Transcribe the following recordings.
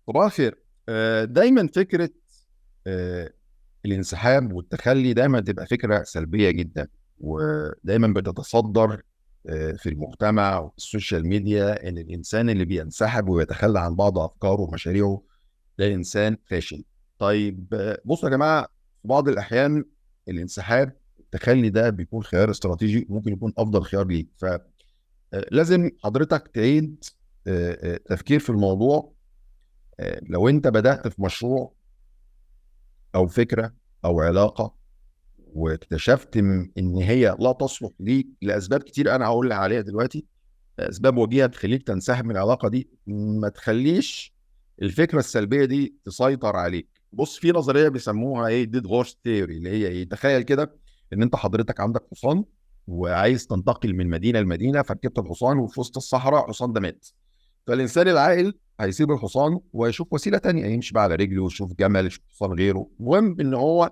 صباح الخير. دايما فكرة الانسحاب والتخلي دايما تبقى فكرة سلبية جدا، ودايما بتتصدر في المجتمع وفي ال social media ان الانسان اللي بينسحب ويتخلى عن بعض افكاره ومشاريعه ده انسان فاشل. طيب، بصوا يا جماعة، في بعض الاحيان الانسحاب التخلي ده بيكون خيار استراتيجي، ممكن يكون افضل خيار ليك. ف لازم حضرتك تعيد تفكير في الموضوع. لو انت بدأت في مشروع او فكرة او علاقة واكتشفت ان هي لا تصلح ليك لاسباب كتير انا هقول عليها دلوقتي، اسباب وجيهة تخليك تنسحب من العلاقة دي، ما تخليش الفكرة السلبية دي تسيطر عليك. بص، في نظرية بيسموها ايه، dead horse theory، اللي هي ايه، تخيل كده ان انت حضرتك عندك حصان وعايز تنتقل من مدينة لمدينة، فركبت الحصان وفي وسط الصحراء الحصان ده مات. فالانسان العاقل هيسيب الحصان ويشوف وسيلة تانية، يمشي بقى على رجله، يشوف جمل، يشوف حصان غيره. المهم ان هو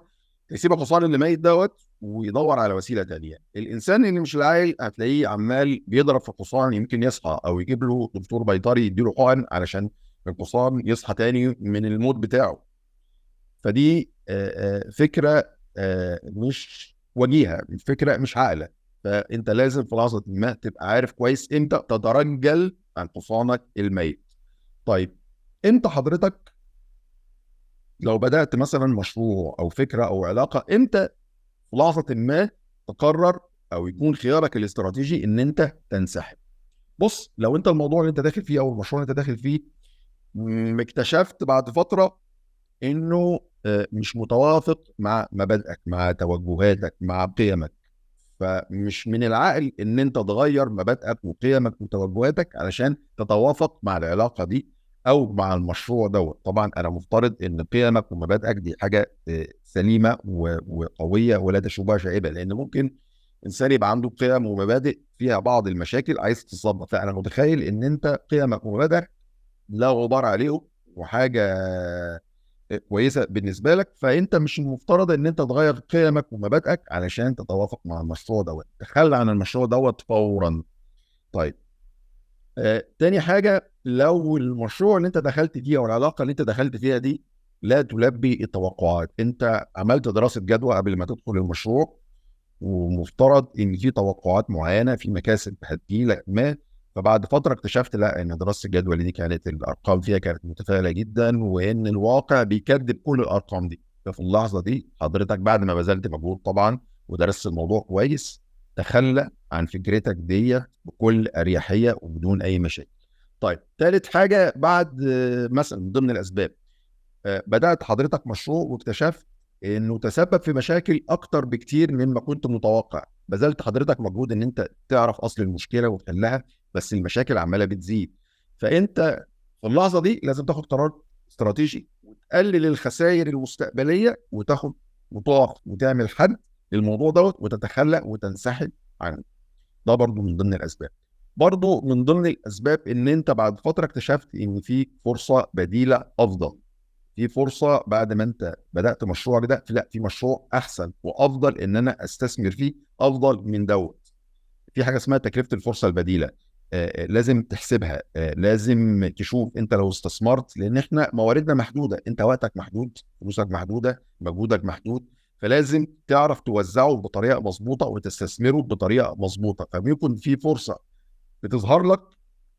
يسيب الحصان اللي ميت دوت ويدور على وسيلة تانية. الانسان اللي مش العاقل هتلاقيه عمال بيضرب في الحصان، يمكن يصحى او يجيب له دكتور بيطري يديله حقن علشان الحصان يصحى تاني من الموت بتاعه. فدي فكرة مش وجيهة، فكرة مش عاقلة. فانت لازم في لحظة ما تبقى عارف كويس امتى تترجل عن حصانك الميت. طيب، انت حضرتك لو بدأت مثلا مشروع او فكرة او علاقة، امتى في لحظة ما تقرر او يكون خيارك الاستراتيجي ان انت تنسحب؟ بص، لو انت الموضوع اللي انت داخل فيه او المشروع اللي انت داخل فيه اكتشفت بعد فترة انه مش متوافق مع مبادئك، مع توجهاتك، مع قيمك، فمش من العقل ان انت تغير مبادئك وقيمك وتوجهاتك علشان تتوافق مع العلاقة دي او مع المشروع دوت. طبعا انا مفترض ان قيمك ومبادئك دي حاجة سليمة وقويه ولا تشوبها شائبة، لان ممكن انسان يبقى عنده قيم ومبادئ فيها بعض المشاكل عايز تظبط. فانا متخيل ان انت قيمك ومبادئك لا غبار عليهم وحاجه كويسة بالنسبة لك، فانت مش المفترض ان انت تغير قيمك ومبادئك علشان تتوافق مع المشروع دوت. تخلى عن المشروع دوت فورا. طيب، تاني حاجة، لو المشروع اللي انت دخلت فيه او العلاقة اللي انت دخلت فيها دي لا تلبي التوقعات، انت عملت دراسة جدوى قبل ما تدخل المشروع ومفترض ان في توقعات معينة، في مكاسب هتجيلك ما، فبعد فترة اكتشفت لا، ان دراسة الجدوى دي كانت الارقام فيها كانت متفائلة جدا وان الواقع بيكذب كل الارقام دي. ففي اللحظة دي حضرتك بعد ما بذلت مجهود طبعا ودرست الموضوع كويس، تخلى عن فكرتك دي بكل اريحية وبدون اي مشاكل. طيب، ثالث حاجة، بعد مثلا من ضمن الاسباب، بدات حضرتك مشروع واكتشفت انه تسبب في مشاكل اكتر بكتير مما كنت متوقع، بذلت حضرتك مجهود ان انت تعرف اصل المشكلة وتحلها، بس المشاكل عماله بتزيد. فانت في اللحظة دي لازم تاخد قرار استراتيجي وتقلل الخسائر المستقبلية وتاخد وتقف وتعمل حد للموضوع دوت وتتخلى وتنسحب عنه. ده برضو من ضمن الاسباب. برضو من ضمن الاسباب ان انت بعد فترة اكتشفت ان في فرصة بديله افضل، في فرصة بعد ما انت بدات مشروعك ده، لا، في مشروع احسن وافضل ان انا استثمر فيه افضل من دوت. في حاجة اسمها تكلفة الفرصة البديلة، لازم تحسبها، لازم تشوف انت لو استثمرت، لان احنا مواردنا محدودة، انت وقتك محدود، فلوسك محدودة، مجهودك محدود، فلازم تعرف توزعه بطريقة مظبوطة وتستثمره بطريقة مظبوطة. فبيكون في فرصة بتظهر لك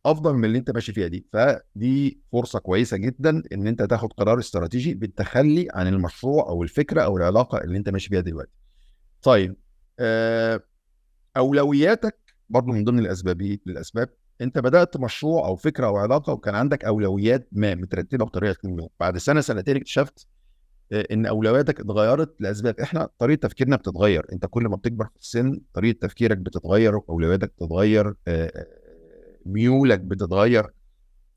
افضل من اللي انت ماشي فيها دي، فدي فرصة كويسة جدا ان انت تاخد قرار استراتيجي بالتخلي عن المشروع او الفكرة او العلاقة اللي انت ماشي فيها دلوقتي. طيب، اولوياتك برضو من ضمن الاسباب. ايه الاسباب؟ انت بدات مشروع او فكرة او علاقة وكان عندك اولويات ما مترتبة بطريقة ما، بعد سنة سنتين اكتشفت ان اولوياتك اتغيرت لاسباب. احنا طريقه تفكيرنا بتتغير، انت كل ما بتكبر في السن طريقه تفكيرك بتتغير، اولوياتك بتتغير، ميولك بتتغير.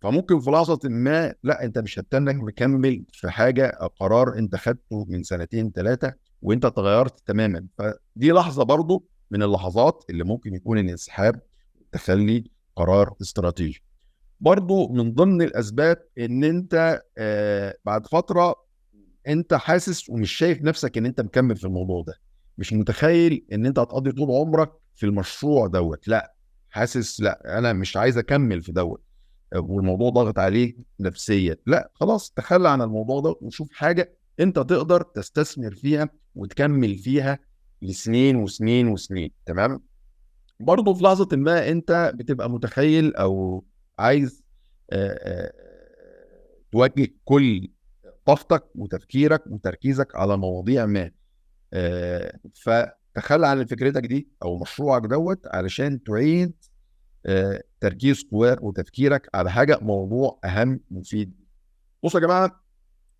فممكن في لحظة ما لا، انت مش هتتنك مكمل في حاجة او قرار انت خدته من سنتين ثلاثة وانت اتغيرت تماما. فدي لحظة برضو من اللحظات اللي ممكن يكون الانسحاب تخلي قرار استراتيجي. برضو من ضمن الاسباب ان انت بعد فترة انت حاسس ومش شايف نفسك ان انت مكمل في الموضوع ده، مش متخيل ان انت هتقضي طول عمرك في المشروع دوت، لا حاسس لا انا مش عايز اكمل في دوت. والموضوع ضاغط عليك نفسيا. لا خلاص، تخلى عن الموضوع ده وشوف حاجة انت تقدر تستثمر فيها وتكمل فيها لسنين وسنين وسنين. تمام. برضه في لحظة ما انت بتبقى متخيل او عايز توجه كل طاقتك وتفكيرك وتركيزك على مواضيع ما، فتخلى عن فكرتك دي او مشروعك دوت علشان تعيد تركيز قواك وتفكيرك على حاجة، موضوع اهم مفيد. بصوا يا جماعة،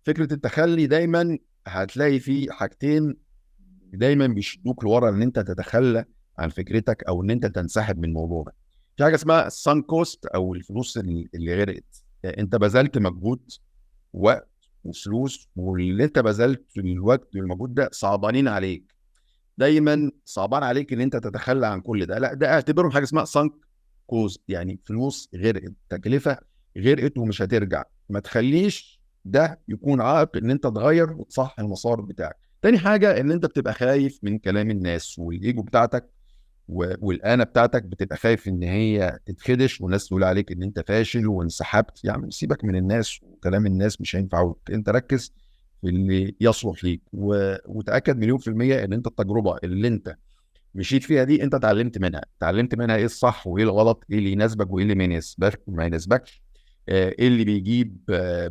فكرة التخلي دايما هتلاقي فيه حاجتين دايما بيشدوك لورا ان انت تتخلى عن فكرتك او ان انت تنسحب من الموضوع ده. في حاجة اسمها ال sunk cost او الفلوس اللي غرقت. انت بذلت مجهود وقت وفلوس، واللي انت بذلت الوقت والمجهود ده صعبانين عليك، دايما صعبان عليك ان انت تتخلى عن كل ده. لا، ده اعتبره حاجة اسمها sunk cost، يعني فلوس غرقت، تكلفة غرقت ومش هترجع. ما تخليش ده يكون عائق ان انت تغير وتصحح المسار بتاعك. تاني حاجة ان انت بتبقى خايف من كلام الناس، والايجو بتاعتك والانا بتاعتك بتبقى خايف ان هي تتخدش والناس تقول عليك ان انت فاشل وانسحبت. يعني سيبك من الناس وكلام الناس، مش هينفعوك. انت ركز في اللي يصلح ليك، وتاكد 1,000,000% ان انت التجربة اللي انت مشيت فيها دي انت اتعلمت منها، اتعلمت منها ايه الصح وايه الغلط، ايه اللي يناسبك وايه اللي ما يناسبكش، ايه اللي بيجيب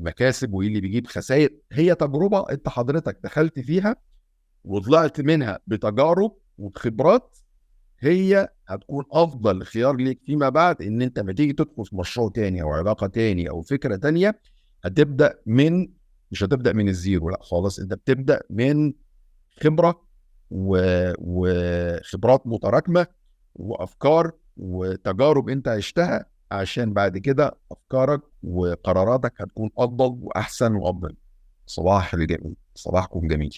مكاسب وايه اللي بيجيب خسائر. هي تجربه انت حضرتك دخلت فيها وطلعت منها بتجارب وبخبرات، هي هتكون افضل خيار ليك فيما بعد. ان انت لما تيجي تدخل في مشروع تاني او علاقة تاني او فكرة تانية، مش هتبدا من ال zero، لا خالص، انت بتبدا من خبره وخبرات متراكمه وافكار وتجارب انت عشتها، عشان بعد كده افكارك وقراراتك هتكون افضل واحسن وافضل. صباح الجميل، صباحكم جميل.